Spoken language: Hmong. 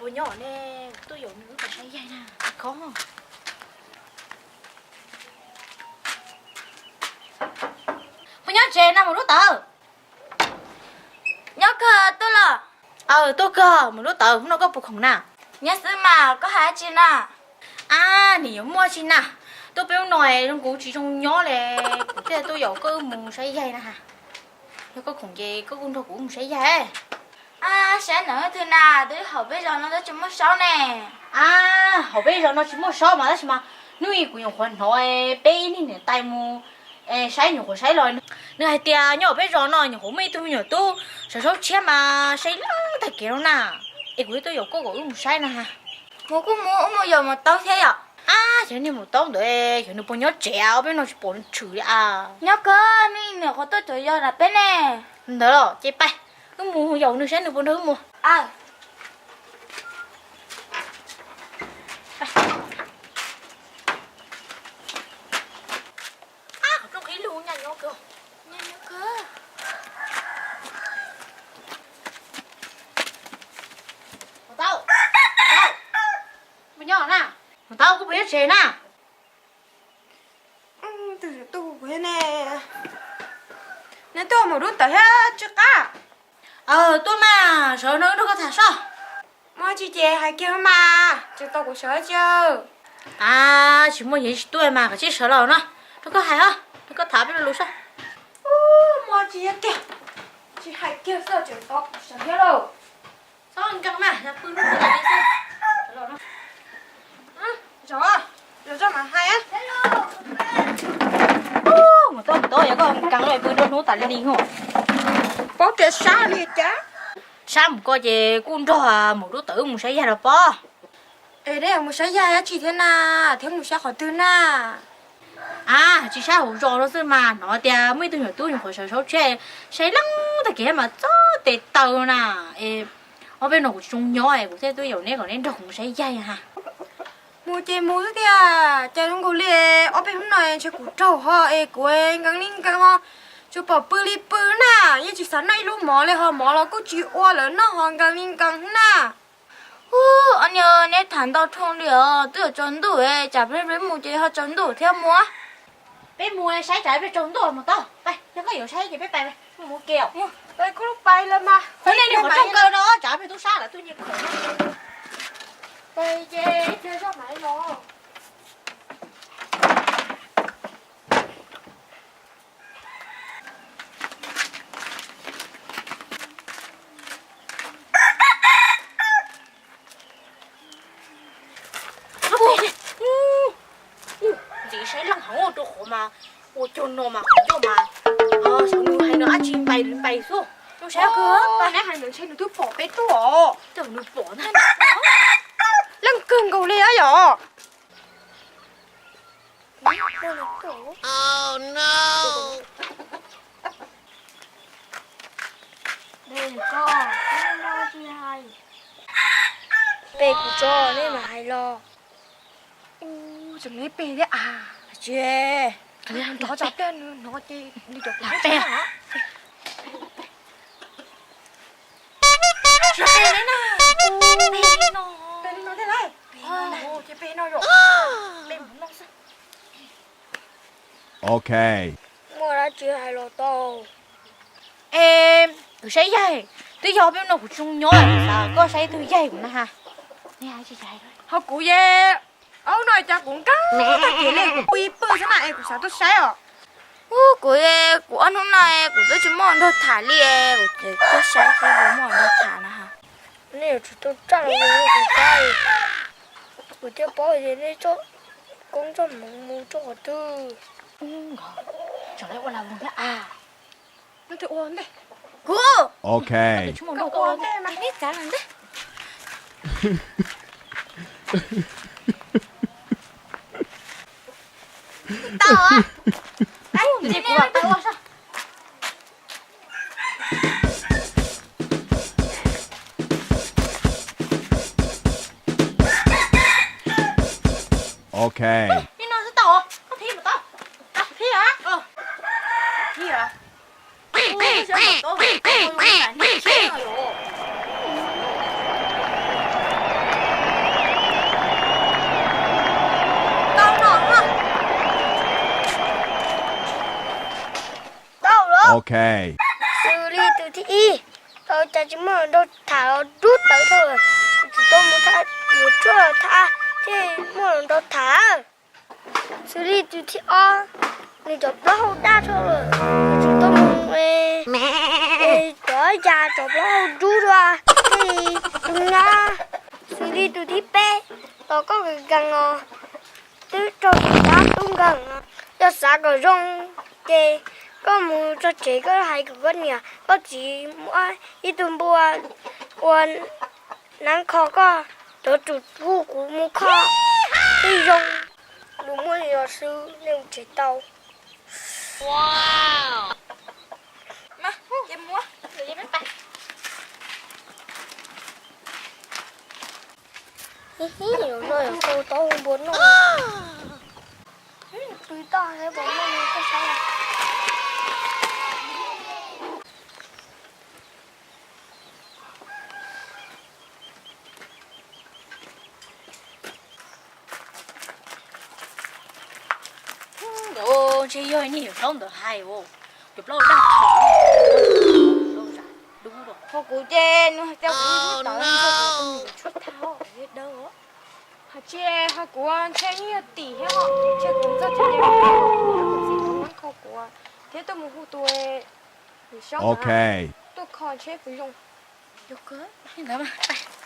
Ua nyob ne, tuaj yaum nws wb saib yaig na. Kho. Puas nyob tsev no mus lub tawv? Nyob kawg tuaj los? Aw, tuaj kawg, mus lub tawv, hnub no koj puas khoom na? Nyob xwb mas, koj hais dab tsi na? Ab, nim yuav muaj tsi na, tuaj peb hnub no zoo kuv tsis zoo nyob li, kuv thiaj tuaj yaum koj wb mus saib yaig na. Yog koj khoom ces koj kuj nrog kuv wb mus saib yaig. Ab, saib ntawm twg na, twb hauv peb zos no twb tsis muaj saub ne. Ab, hauv peb zos no tsis muaj saub mas tab sis mas hnub ib kuv nyuam qhuav hnov peb ib niag niam tais mus saib nyuam qhuav saib los, nws hais tias nyob hauv peb zos no nyuam qhuav muaj ib tug me nyuam tub sawv saub tshiab mas saib leej tag kev no na. Es kuv thiaj tuaj yaum koj kom wb mus saib na. Mus kuj mus, wb mus yaum maum taub thiab yom. Ab, cov niag maum taub ntawd, xyov nws puas nyob tsev, ob peb no tsis pom nws tshwm li as. Nyob kawg, nws nyuam qhuav tuaj cov yos nram peb ne. Ntawd los ces pais, wb mus yaum nws saib nws puas nrog wb mus. Ab, qhov rooj qhib lug, nyaj nyob kawg. Maum taub, maum taub, puas nyob na? Maum taub, koj puas nyob tsev na? Tus tuaj kuv ne, neb tuaj mus lub tawv thiab tsw qab. Aw, tuaj mas, sawv no wb nrog koj tham soj. Muaj tsi ces hais kiag mas, tseem tos kuv sawv tsi. Ab, tsis muaj ces tsis tuaj mas, koj cia li sawv los no, nrog koj hais os, nrog koj tham peb lo lus soj. Ub, muaj tsi kiag, tsis hais kiag xwb, tseem tos kuv sawv thiab lauj. Txhob nkees mas, pw rau hauv tas li xwb. Zov, zov tso mam hais. Ub, mus txog mus tod, yog koj nkees lawm pw rau hnub tas li li hos. Paub tias sab li cas. Sab mus koj ces kuj nrog mus lub tawv wb mus saib yaig los pob. Es neb yuav mus saib yaig dab tsi thiab na, thiab mus saib qhov twg na? Ab, tsis saib hauv zos no xwb mas, hnov tias muaj ib tug nyuam tub nyuam qhuav sawv saub tshiab, saib leej tag kev mas txog tes taw na. Es ob peb no kuv tsis zoo nyob es kuv thiaj tuaj yaum neb kom neb nrog kuv mus saib yaig ha. Mus ces mus xwb tiag, cas zoo nkaus li ob peb hnub no ntshe kuv raug ho es kuv nkees li nkees ho, tsuas pom pw li pw na, yeej tsis xav noj ib lub mov li ho, mov los kuj tsis ua lawv noj ho nkees li nkees na. Ub, ob niag neb tham ntau dhau li os, twb yuav tsaus ntuj, tsam peb mus ces ho tsaus ntuj thiab mus. Peb mus saib tsam peb tsaus ntuj mus tau. Pais, yog koj yuav saib ces peb pais, mus ua ke os. Pais kuj pais lawm mas. Ua nej li qhov rooj kaw no, tsam peb tub sab lawv tuaj nyiag khaum. Pais ces ib pliag zoj mam los. Ntxiv saib leej heev rau qhov mas ua cog no mas qhov ncauj mas, xyov nws hais nws dab tsi npais npais xwb. Neb hais nws ntshe nws twb pom peb tuaj os. Cas nws pom ntag. Leej kawg nkaus li yom. Pe kuv tso, nej mam hais los. Ub, tseem neb pe thiab as. Tsis, nrov tsam pliag nws hnov ces nws cov pe. Tsis pe li na. Pe li no. Pe li no thiab lauj. Ces pe no yom. Pe mus no xwb. Ok. Muaj dab tsi hais los tau. Es kuv saib yaig, twb yog peb no kuv tsis zoo nyob, kuv xav koj saib ib tug yaig kuv na ha. Ho kuv ye, ob hnub no cas kuv nkees tag kev li, kuv pw ib pw xwb na es kuv xav tuaj saib os. Ub, kuv, kuv ob hnub no kuv twb tsis muaj nrog tham li, kuv tuaj saib seb puas muaj nrog tham na ha. Nej yuav tsum tau tsaj los kuv thiaj paub tias nej tso koob tso hmoov mus rau qhov twg. Tseem ua las voos thiab as. Kuv, ok, ua ntej mas neb txav los ntej. Tau, kuv tau ua soj. Ok. Li no xwb tau, koj phib mus tau. Phib a? Phib a? Ub, xyov mus tau, mus tau, mus tau, mus tau. Ok. Xws li tus thib ib, tau cas tsis muaj hluas nraug tham los dub tawv dhau lawm, tsis tau mus yuav tshuaj los tham thiaj muaj hluas nraug tham. Xws li tus thib ob, nws cov plaub hau daj dhau lawm, tsis tau mus, cov yas cov plaub hau dub dua thiaj li tu nyab. Xws li tus thib peb, los koj kawg nkees os, twb raug tus dab tub nkeeg no. Yog xav kom zoo ces koj mus txog tsev koj hais kom koj niam koj txiv muab ib tug npua ua nab kho koj, cov tsum hu kuv mus kho thiaj zoo. Lus muaj li no xwb nej mus tsev tau. Ib hnub no yog tau taub hau npua noj. Pw toj thiab puas noj koj saib. Ntshe yog niag yawm saub ntawd hais, cov plaub daj thaum ho kuv ces nws hais tias kuv tawv ntshe kuv tus niam tshuaj thau dawb. Hais tsis hais kuv ntshe yeej yog tim thiab, ntshe kuv txoj cai kuv txiv tus nab kho kuv thiab tuaj mus hu tus yawm saub tuaj kho ntshe puas zoo. Ntawd mas.